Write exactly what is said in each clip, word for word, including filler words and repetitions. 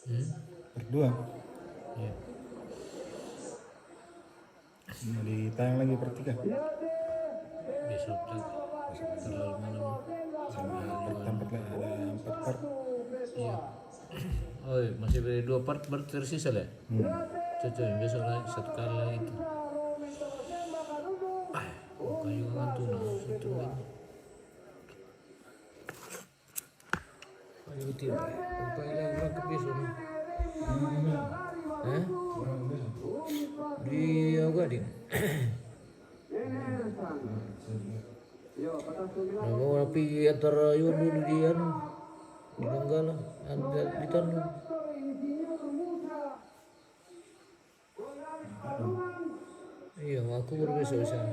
Hmm? Part dua. Iya. Mau ditayang lagi part tiga. Besok lagi. Terlalu malam. Sama part empat lah, ada empat part. Iya. Oh, iya, masih ada dua part berarti tersisa lah. Hmm. Cocok, besok lagi satu kali lagi itu. Ah, bukan juga kan tuh, nah, satu lagi. Ayo, Tio. Apa yang bilang ke besok, nah? Hah? Di apa dia? Nah, mau rapi antara Iwan dulu di anu, di Donggala, anu, di, di Tanu. Iya, aku baru besok di sana.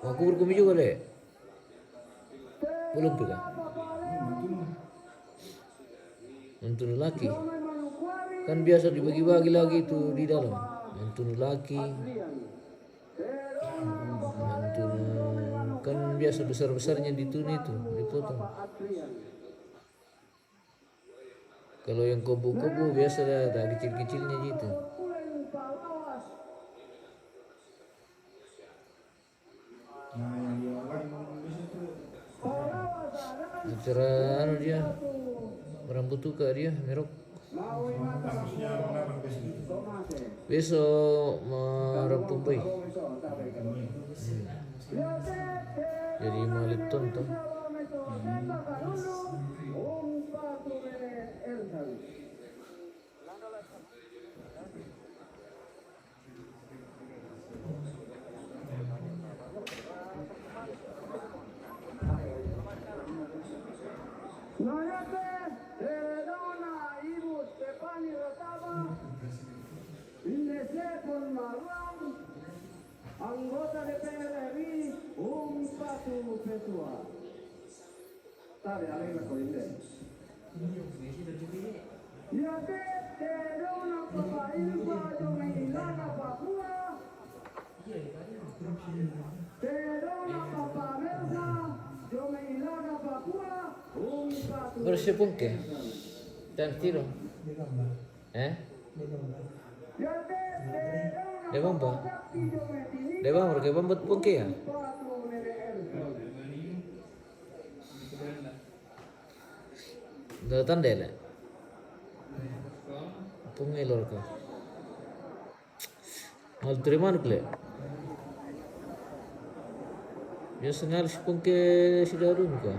Aku berkumi juga, Le. Belum juga. Nonton laki. Kan biasa dibagi-bagi lagi itu di dalam. Nonton laki. Nonton, kan biasa besar-besarnya di tuni itu, dipotong. Kalau yang kobo-kobo biasa dah, dah kecil-kecilnya gitu. Acara anu dia, rambut tuka dia, merok. Besok merambut boy. Hmm. Jadi malit tonton. Nayate, eh, dona ibu Stepani Rataba, Indonesia pun maruang, anggota D P R RI, Umpatu Petua. Tare alena ko inde. Ia te, te dona papa ilpa jo me ilaga Papua. Te dona papa mersa jo me ilaga Papua. Umpatu. Bersih pun ke? Dan tiro. Eh? Ia te, te dona. Dia bamba. Dia bamba, dia bamba pun ke ya? Nda tanda le. Pung elor ka. Mal terima nuk le. Biasa ngal si pung ke si darun ka.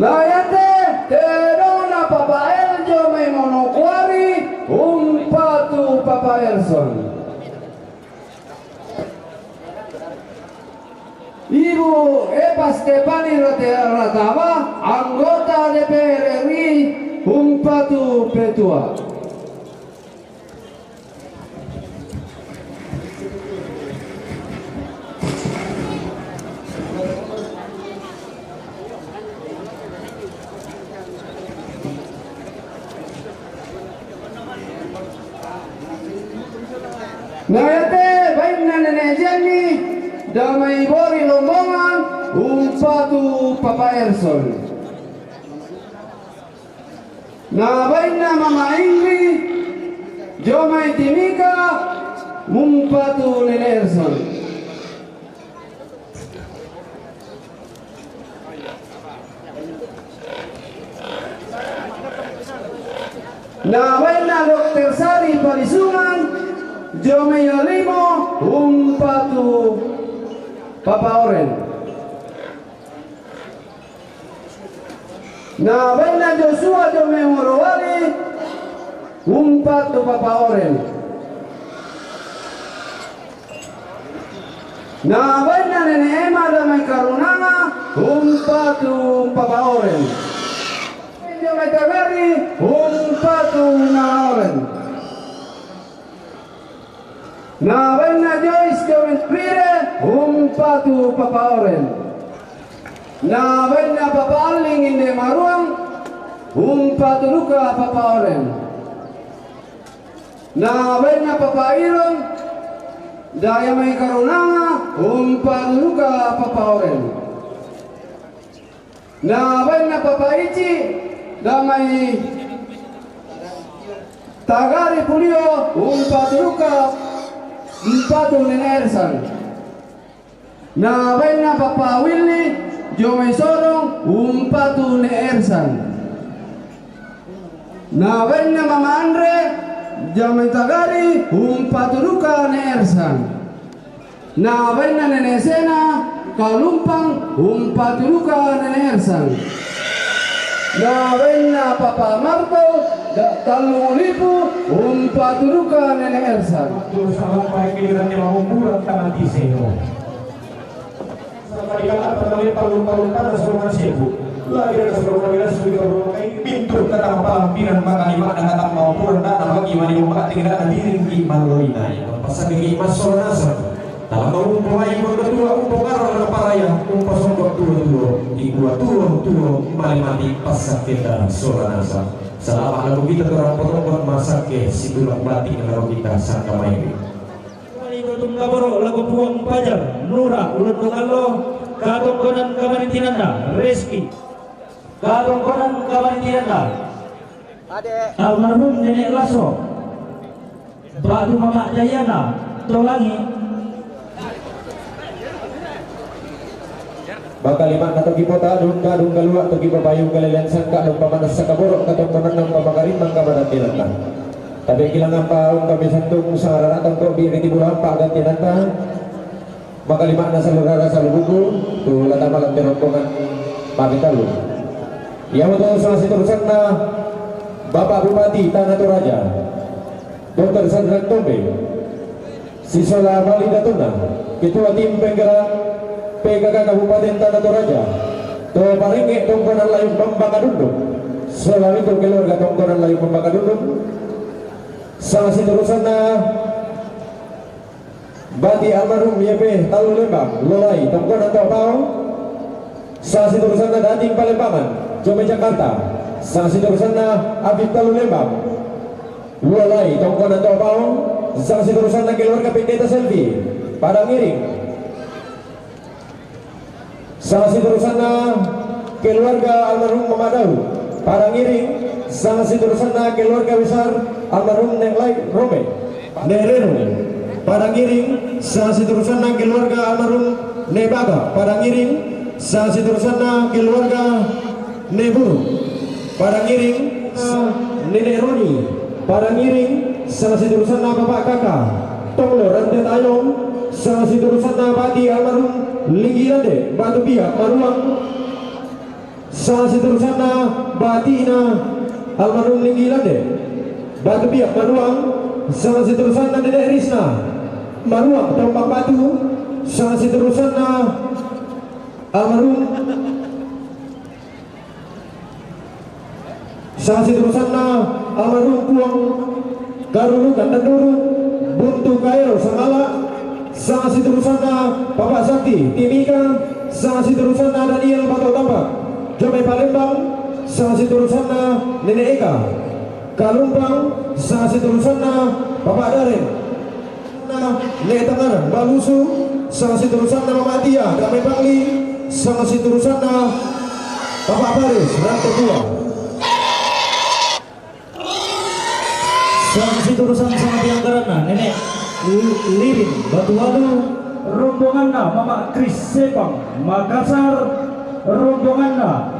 Layate, te dona papa Eljo mai Monokuari, Umpatu papa Elson. Ibu Epa Stepani Rate-, Rataba, anggota D P R RI, Umpatu Petua. Nayate bainna Nene Jenny, damai bori lombongan, Umpatu Papa Erson. Na bainna Mama Ingri, jo mai Timika, Umpatu Nene Erson. Na bainna Dokter Sari Parisungan, jo mai Alimo, Umpatu Papa Oren. Na bainna Joshua jo mai Morowali, Umpatu Papa Oren. Na bainna Nene Ema jo mai Karunanga, Umpatu Papa Oren. Jo mai Tagari, Umpatu Nana Oren. Na bainna Joyce Jomen Pire, umpatu Papa Oren. Na bainna Papa Alling Inde Maruang, umpatu duka Papa Oren. Na bainna Papa Iron, Daya mai Karunanga, umpatu duka Papa Oren. Na bainna Papa Ici, Damai Tagari Pulio, umpatu duka, umpatu Nene Ersan. Na bainna Papa Willy, Jomai Sorong, umpatu Nene Ersan. Na bainna Mama Andre, Jamai Tagari, umpatu duka Nene Ersan. Na bainna Nene Sena, Kalumpang, umpatu duka Nene Ersan. Na bainna Papa Marto, da Tallu Lipu, umpatu duka Nene Ersan. Terus apa yang kita mau kurang tangan di sini? Sama di kala pertama palung-palung panas rumah sebu. Lagi ada sebelum lagi ada sebelum rumah kain pintu kata palampiran maka lima dan kata mau pulang dan apa gimana mau maka tinggal ada diri di maloi naik. Pasal di masuk nasab. Dalam mau umpamai berketua umpamara dan paraya umpasongkok tua-tua di dua tua-tua mali mati pasal kita sola nasab. Selama lagu kita terang potong masak ke situlah batik lagu kita sangka main. Maligo tum kaboro lagu Puang Pajar, Nura, Ulun Dongallo, katongkonan kamarintinanna, Reski. Katongkonan kamarintinanna, Ade. Almarhum Nenek Laso, Batu Mamak Dayana, Tolangi. Maka lima na togi pota dungka dungka luak togi papayung kalelean sangka dong pamanas saka borok katong pamandang pamakarimang kamadan di lembah. Tapi kilang apa ung kami santung sangarana tongkok biri di bulan pagan tinanta. Maka lima na salurara salubuku tu lata malam di rombongan pamitalu. Ia moto salah situ rusanna Bapak Bupati Tanah Toraja, Doktor Sandra Tombe. Sisola Bali Datuna, Ketua Tim Penggerak P K K Kabupaten Tanah Toraja, to parenge tongkonan layuk Bambang Adunduk, sola itu keluarga tongkonan layuk Bambang Adunduk, salah situ rusanna Bati almarhum Y P Talu Lembang, Lolai, tongkonan to pao, salah situ rusanna Dating Palembangan, Jome Jakarta, salah situ rusanna Habib Talu Lembang, Lualai, tongkonan to pao, salah situ rusanna keluarga Pendeta Selvi, Padang Iring. Salah situ rusanna keluarga almarhum Mama Dau, Padang Iring, salah situ rusanna keluarga besar almarhum Nek Lai Rome, Nek Reno, Padang Iring, salah situ rusanna keluarga almarhum Nek Baga, Padang Iring, salah situ rusanna keluarga Nek Buru. Padang Iring, Nenek Roni, Padang Iring, salah situ rusanna Bapak Kaka, Tonglo Rante Tayong, salah situ rusanna Bati almarhum Linggi Lande, Batu Piak, Maruang, salah situ rusanna Batina almarhum Linggi Lande, Batu Piak, Maruang, salah situ rusanna Nenek Risna, Maruang, Tombak Batu, salah situ rusanna almarhum Salah situ rusanna almarhum Puang Karulu Kandanduru, Buntu Kairo Sangala, salah situ rusanna Bapak Sakti Timika, salah situ rusanna Daniel Batok Tampak, Jomai Palembang, salah situ rusanna Nenek Eka, Kalumpang, salah situ rusanna Bapak Daren. Nek Tangaran, Balusu, salah situ rusanna Mama Tia, Dame Pangli, salah situ rusanna Bapak Paris, Rante Dua. Salah situ rusan sama tiang karana, Nenek Li-, Lirin, Batualu, rombonganna Mama Kris Sepang, Makassar, rombonganna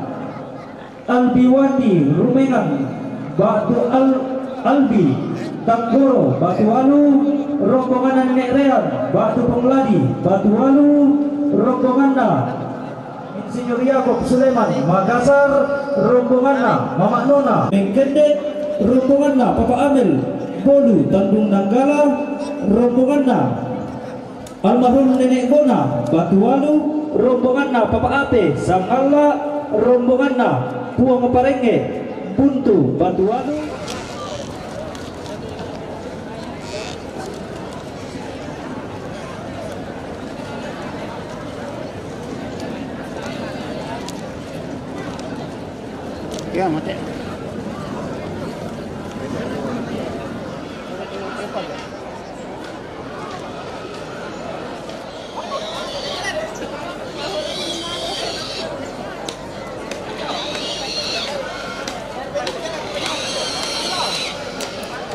Albiwati Rumengan, Batu Al-, Albi Tanggoro, Batualu, rombonganna Nenek Rean, Batu Pengladi, Batualu, rombonganna Insinyur Yakob Suleman, Makassar, rombonganna Mama Nona, Mengkende, rombonganna Papa Amel, Bolu, Tanjung Nanggala, rombonganna Almarhum Nenek Bona, Batualu, rombonganna Papa Ate, Sangalla, rombonganna Puang Parenge, Buntu, Batualu.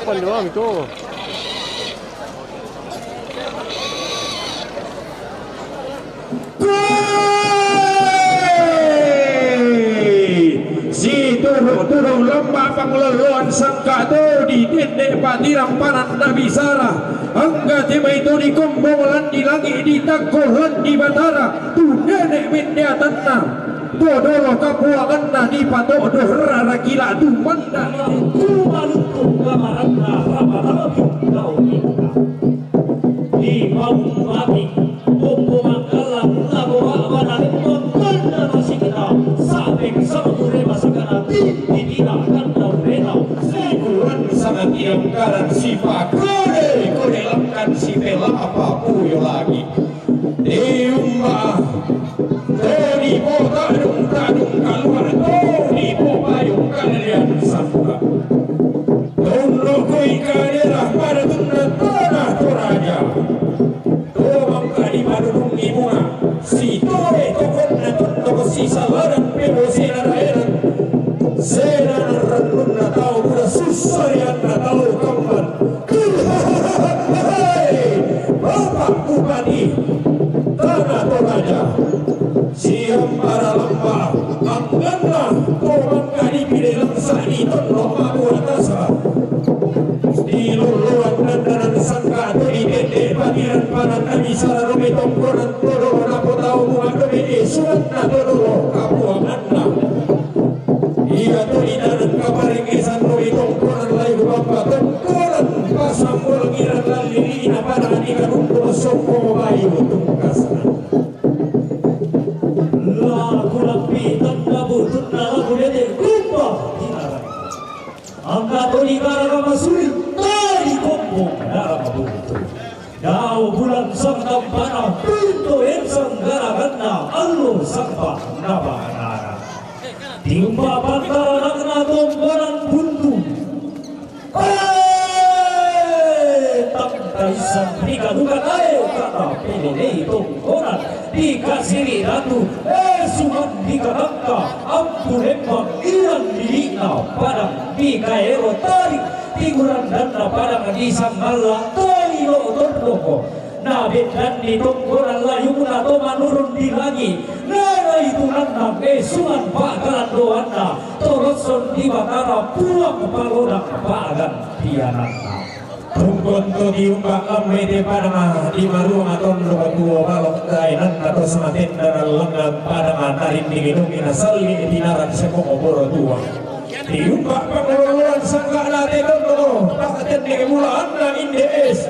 Depan doang itu. Si turu-turu lamba pangloloan sangka to di tende patirang panan na bisara. Angga tema itu di kombong lan di langit di tangko lan di batara. Tu nenek mendiatanna. Dodolo kapuanganna dipatodo rara gila dumanda. Tumaluntung gamaranna rama rabi daun inna. Di paung mati, pompo mangkala, lago bana lembang, tanda masih kita, sapeng sama kure masakana, titi tidak kandau renau. Sikuran sama tiang karan si pakode, kode langkan si pelapa puyo lagi. Diumba, to dipo tadung-tadung kaluar, to dipo payung kalilian sambuka. Tunduk kui kadera pada tunda tanah Toraja. To mangka di padudung ibuna, si tore tokonna tunduk si saladan pebo si naraeran. Sena narrannunna tau buda sussarianna tau kamban. Bapak Bupati Tanah Toraja, siampara lamba, angganna to mangka dipide langsa di tondok mabua tasa. Di loloan dandanan sangka to di tende patiran panan na bisara dobe tongkonan todo napo tau bunga dobe esuanna todo kapuanganna. Iya to di tanah kaparingisan dobe tongkonan layu bapa tongkonan pasang bolangiran lan lili'na pada di kadumpu sokko bayu tungkasna. Laku lampi tanda butunna laku dede kumpa tinara. Angka to di karaga masuri tadi kompong darah butu. Dao bulan sangtampana pinto ensang garaganna allo sangpa nabanana. Tiumba pantaranakna tombonan buntu. Tang taisang rika duka tae kata pelelei tongkonan dikasiri datu esuman dikatangka ampu lembang iran lili'na padang dikaero tarik tigurandanna padang di sangalla tailo tondoko. Na bendan di tongkonan layuna to manurun di langi na naitunanna esuman pakalandoanna torosson di Batara Puang palodang pagantiananna. Tungkon to tiumba lammete padama di maruma tondok tuo balok daenanna to samatenna nallangan padama tarindingi dungi nasalli tinarak sepoko boro tua. Tiumba pangololoan sangkana te tondoko pakatendeke mulaanna inde es.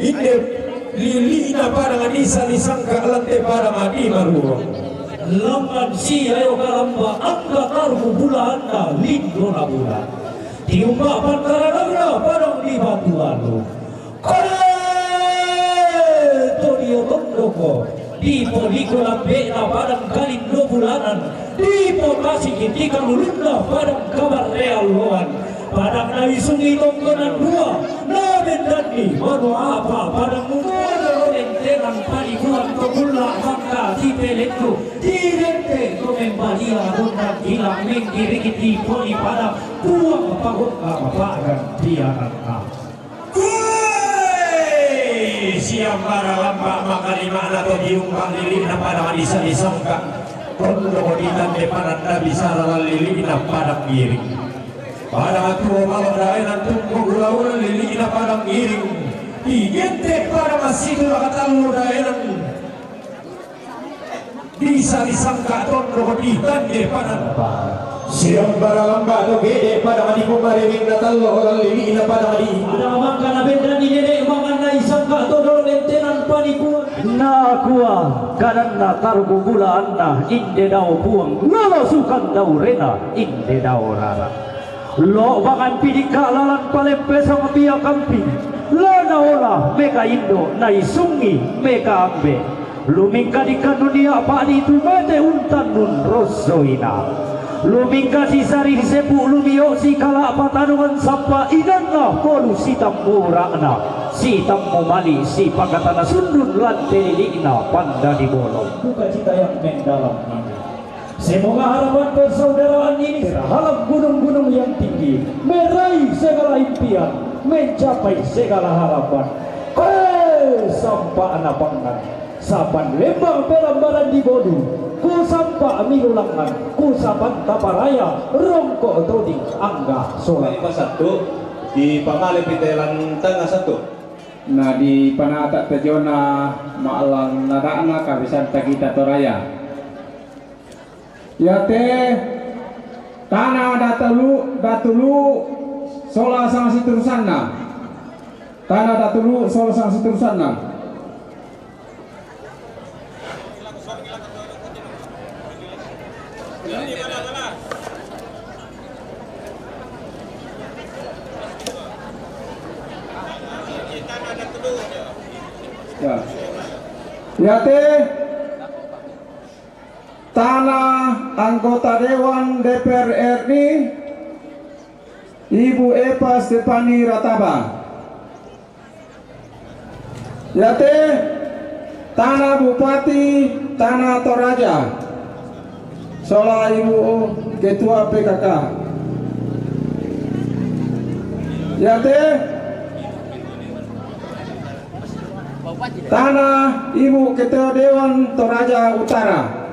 Inde lili'na padang disa disangka lante padang di marua. Lamban si ayo kalamba angka taruku bulaanna lindona bulan. Tiumba pantaranakna padang di batu alu. Kode to dio tondoko dipo liko lambe'na padang kalindo bulanan dipo tasiki tikalulunna padang kabarrealloan. Padang na isungi tongkonan dua na bendanni manu apa padang mumodoro dentenan panibuan to bulla mangka tipelettu dirente to membalia donna gila menggiriki tiponi padang puang pagokka pagantiananna. Kui siambara lamba makalimana to diumba lili'na padang disa disangka. Tondoko ditande padang da bisara lili'na padang giring. Pada tuo malo daenan tungko gula-gula lili'na padang giring. Digente pada masitu lakatallu daenan. Bisa disangka tondoko ditande pada. Siambara lamba to gede pada mani kumare minna tallo olan lili'na pada mani. Ada mangka na benda ni nene manganna isangka to dolo bentenan panikuan. Nakua kadanna taruku gula anna inde dao puang lolo sukan daurena inde dao rara. Lo'bangan pidikka lalan palempesang pia kamping, la naola meka indo naisungi meka ambe. Lumingka dikka nunia pa'di tumete untannun rossoina. Lumingka si Sari Sepu, lumio si Kala Patanungan Sampa, inanna polu sitammu ra'na, sitammu mali si pakatana sundun lan telili'na panda di bolong. Duka cita yang mendalam ini. Semoga harapan persaudaraan ini terhalang gunung-gunung yang tinggi, meraih segala impian, mencapai segala harapan. Hei, sampa anak pangan. Sapan lembang pelambaran di bodu, ku sampa milulangan, ku sapan taparaya, rongko toding angga sola. Lima satu, di pamale pitelan tengah satu. Na di panata tajona ma'lang nada'na kabisan tagita toraya. Iate tana datulu, datulu sola sangsiturusanna. Tana datulu sola sangsiturusanna. Ya. Iate tana anggota Dewan D P R R I, Ibu Eva Stefani Rataba. Iate tana Bupati Tana Toraja, sola Ibu Ketua P K K. Iate tana Ibu Ketua Dewan Toraja Utara.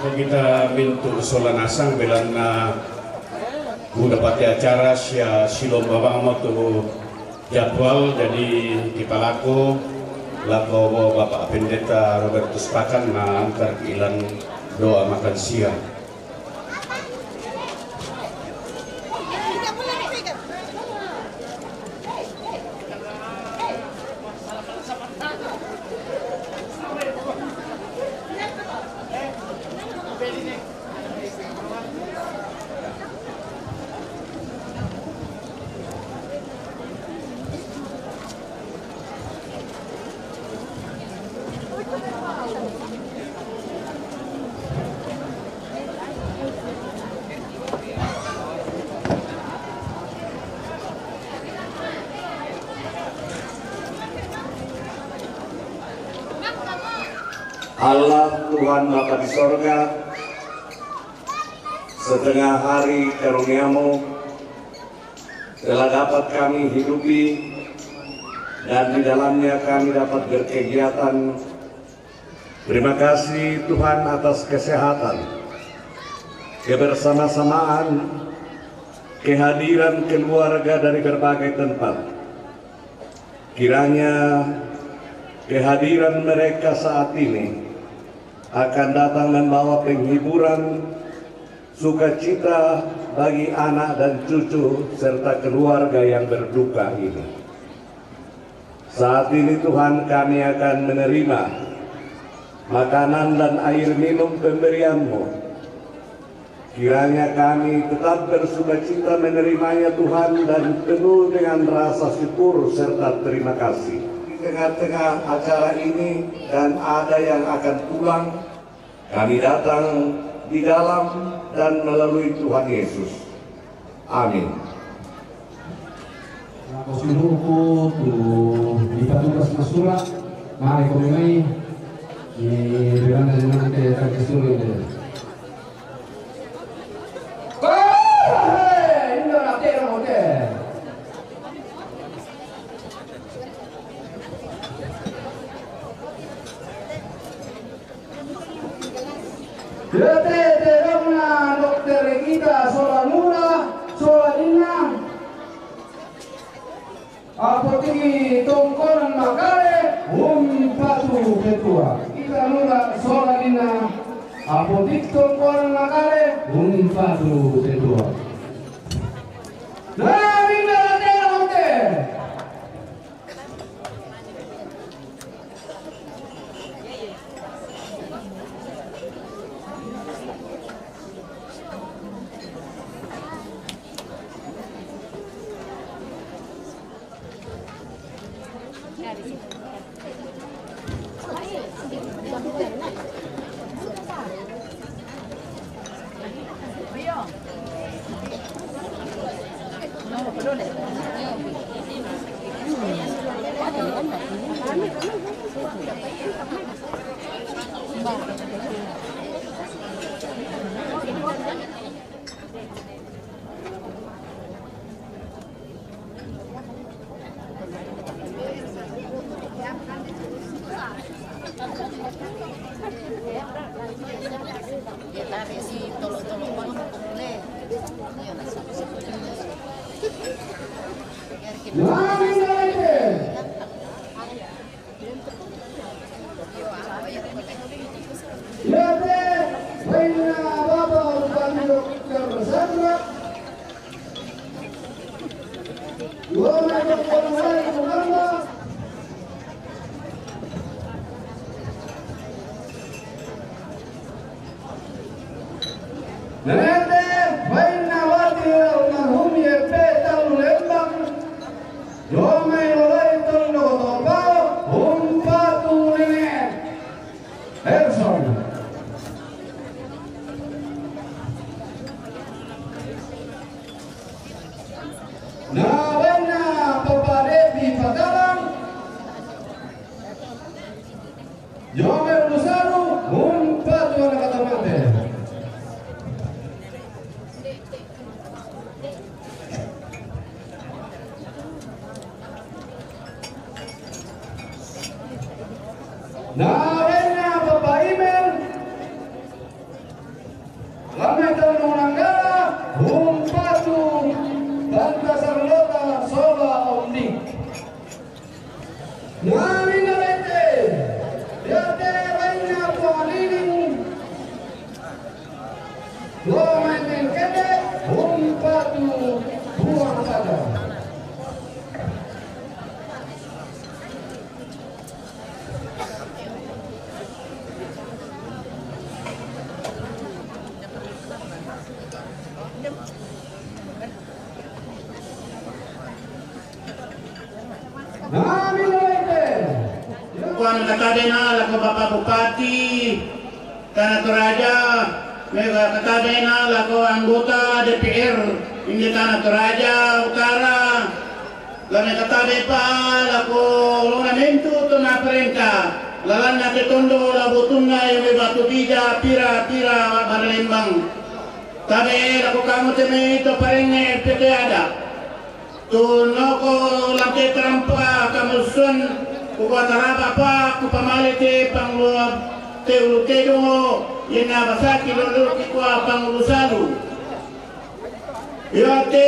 Kita mintu sola nasang belanna udah pate acara sia silomba bang mo tu jadwal, jadi kita lako lako Bapak Pendeta Robertus Pakan na antar ilan doa makan siang. Allah Tuhan Bapa di sorga, setengah hari karunia-Mu telah dapat kami hidupi, dan di dalamnya kami dapat berkegiatan. Terima kasih Tuhan atas kesehatan, kebersama-samaan, kehadiran keluarga dari berbagai tempat. Kiranya kehadiran mereka saat ini akan datang membawa penghiburan, sukacita bagi anak dan cucu serta keluarga yang berduka ini. Saat ini Tuhan, kami akan menerima makanan dan air minum pemberian-Mu. Kiranya kami tetap bersukacita menerimanya Tuhan dan penuh dengan rasa syukur serta terima kasih. Di tengah-tengah acara ini dan ada yang akan pulang, kami datang di dalam dan melalui Tuhan Yesus. Amin. Nah, ko siluruhku tu di patugas masura, mari ko mai di belanda dengan ke tadi suru ini. Hei, inda na tera hotel. Iate te donna dokter kita sola nura, sola dinna. Apotiki tongkonan makale, umpatu petua. Kita nura sola dinna. Apotik tongkonan makale, umpatu petua. Nah, minda la tera hotel. Iate bainna bapa Bupati Dokter Sandra. Iona dokter Sandra. Nalete bainna wati almarhum Y P Tallu Lembang. Iona mai lolai tolino topao umpatu nene. Erson. Na bainna Papa Devi Patalang. Iona mai Ulu Saru, umpatu ana katamate. Na bainna Papa Imel. Kuan katabe na lako Bapak Bupati Tana Toraja, mega katabe na lako anggota D P R inde Tana Toraja Utara, la mega katabe pa lako lona mentu tona parenta, lalanna te tondo la botunna eme batu bija pira-pira baralembang. Tabe lako kamu teme to parenge P T ada. Tu noko lante tarampa kamusuan, ku kuataraba pa, ku pamale te pangua te ulu te dongo, yena basaki lolo ki kua pangulu salu. Ya te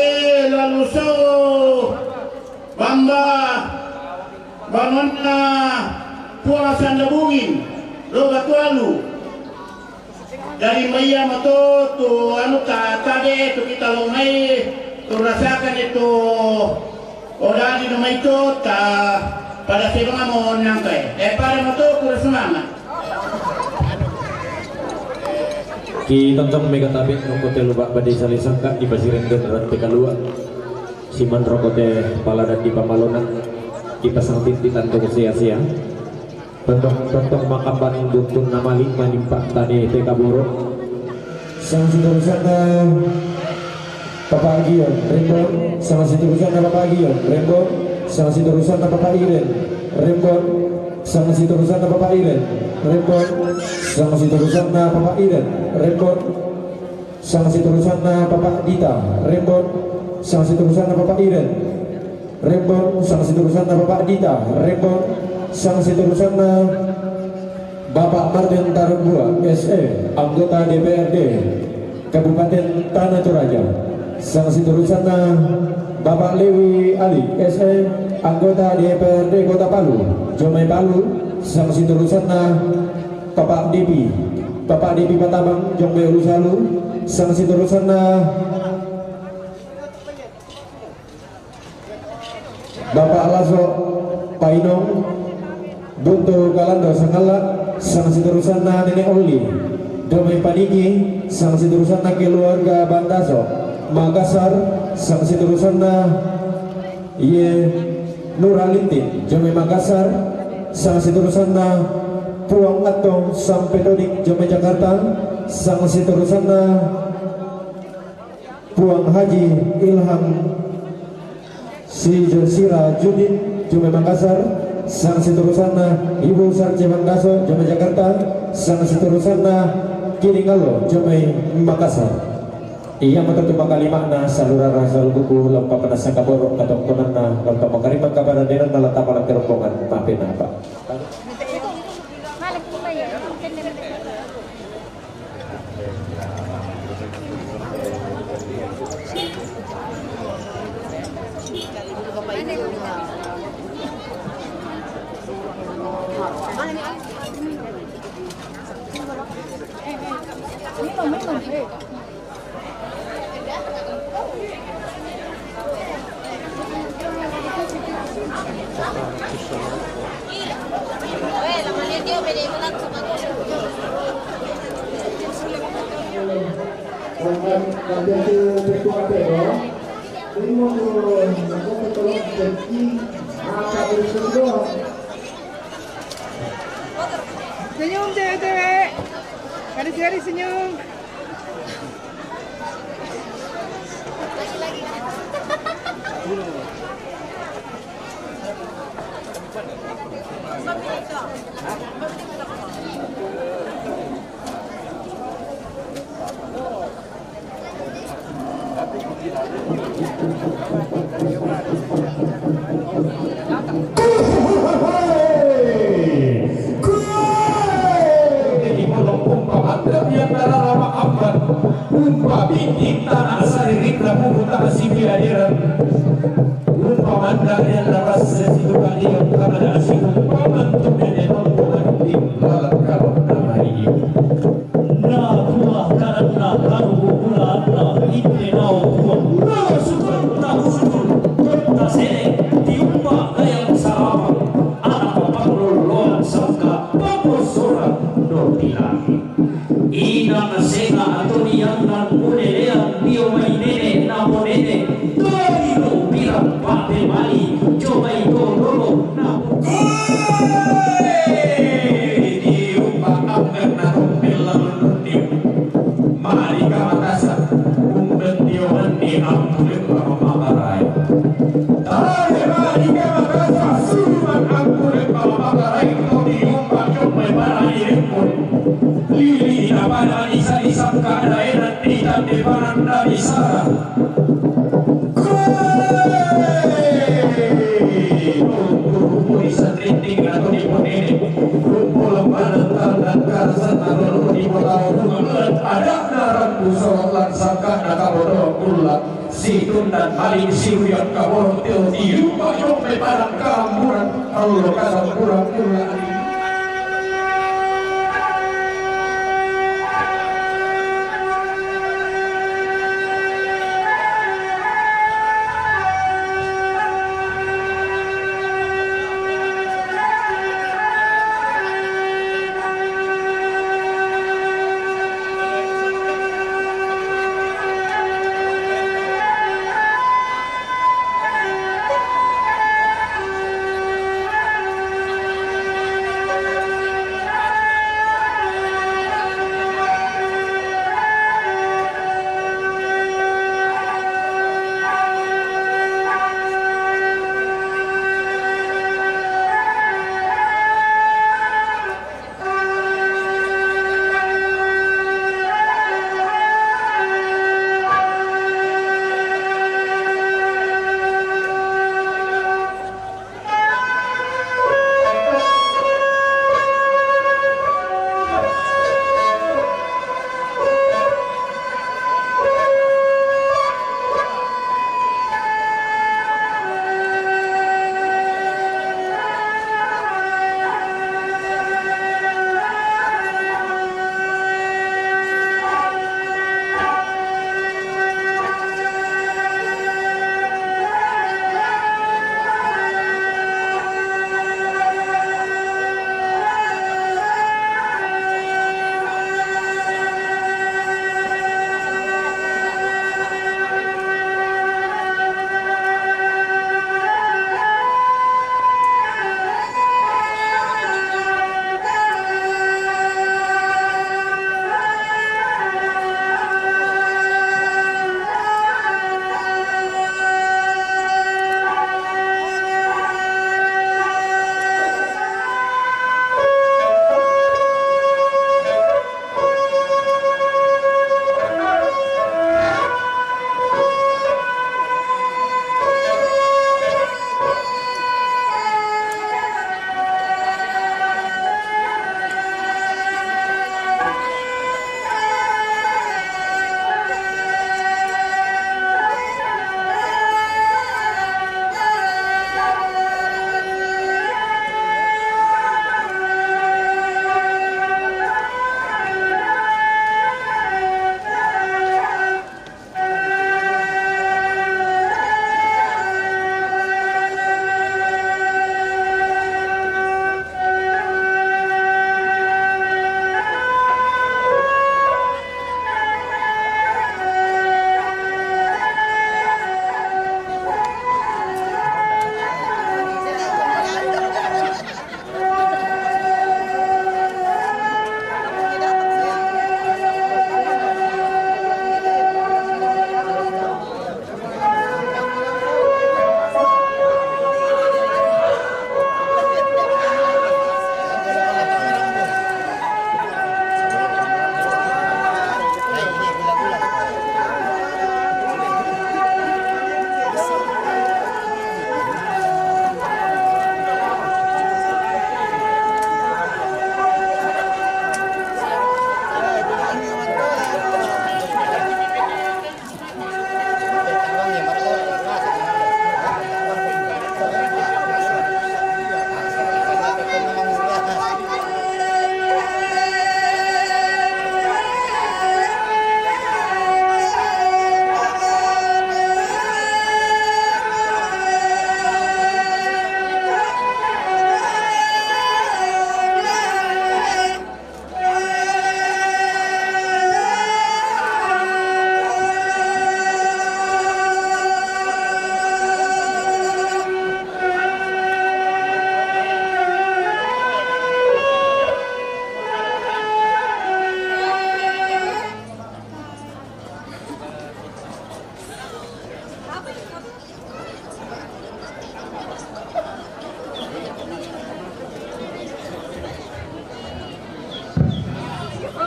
lalu so bamba banonna puasa ndabungin, lo batualu. Dari maiya mato tu anu ta tabe tu kita lo mai tu rasakan itu odadi no mai to ta pada sebang amo nangkai. Eh, pada mato kura semangat. Ki tontong mega tabe nungko te lubak bade sali sangka di pasiren dan rat te kalua. Siman roko te pala dan di pamalona di pasang tinti tanto sia-sia. Tontong-tontong makamban buntun namali manimpa tane te kaboro. Sang sitorusanna Papa Gion, rembon. Sang sitorusanna Papa Gion, rembon. Sang sitorusanna Papa Iren, rembon. Sang sitorusanna Papa Iren, rembon. Sang sitorusanna Papa Iren, rembon. Sang sitorusanna Papa Dita, rembon. Sang sitorusanna Papa Iren, rembon. Sang sitorusanna Papa Dita, rembon. Sang sitorusanna Bapak Martin Tarubua, S E, anggota D P R D Kabupaten Tana Toraja. Sang sitorusanna Bapak Lewi Ali, S E, anggota D P R D Kota Palu, jomai Palu. Sang sitorusanna Bapak Depi, Bapak Depi Patabang, jomai Ulusalu. Sang sitorusanna Bapak Laso Painong, Buntu Kalando Sangala. Sang sitorusanna Nenek Oli, jomai Paniki. Sang sitorusanna keluarga Bandaso, Makassar. Sang sitorusanna Ye Nuralintin, jomai Makassar. Sang sitorusanna Puang Atong Sampetodik, jomai Jakarta. Sang sitorusanna Puang Haji Ilham Sijosira Judin, jomai Makassar. Sang sitorusanna Ibu Sarce Mandaso, jomai Jakarta. Sang sitorusanna Kidingalo, jomai Makassar. Iya matotu makalimana salurara salubuku lampa panasa kaboro katongkonanna lampa makarima kabaradenanna latama la rombongan mape napa. Senyum, cewek-cewek. Gadis-gadis, senyum. Umpa bintik tanah saririk labubu tanah sipi aderan. Umpa mandar yang laras sesitu kalian karena situ paman tu dede mampu mati lalat kalau nama ini. Na tuah kanan na taruh bulan na ite nau tuah. Na sukan na usul. Saka papo sora do pilangi. Inang senga atoni yang nan ulelean dio mai nene namo nene. Toi do bilang pate mali jo mai do dolo namo. Di umba amber na rompel lalu nundiu. Mari ka Makassar, umben dio mandi ampu lemba mamakarai. Tahe mari ka Makassar, suruman ampu lemba mamakarai, to di umba jombe para di lempun. Lili ina pada di sadi sangka daenan di tande panan dari sara. Rumpul-rumpul di sanrinting atau di ponene. Rumpul lembanan tandan karasan atau di kota rumah. Ada naran pusolok langsangka nakabodo ulang. Situn dan maling siruyan kaborong teo di rumah jombe padang kalamburan. Kalau kalamburan ulang.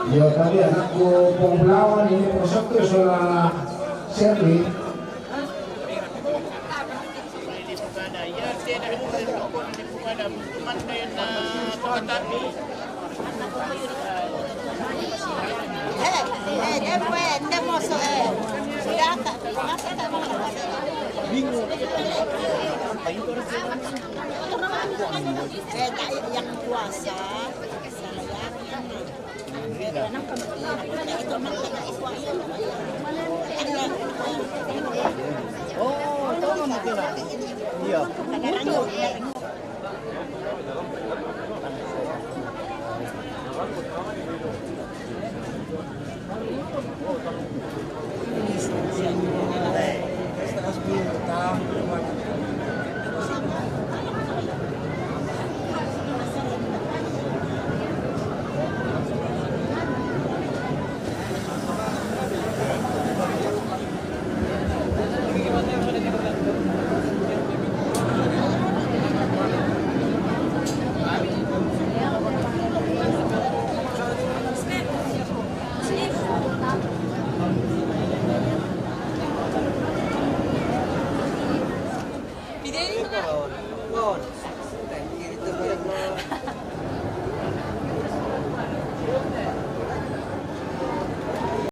Ya, tadi anakku pong belawan ini, pong satu sola Sherly. Eh, eh, dia buat, dia mau so, eh. Sudah tak, masa tak mau. Eh, tak yang puasa.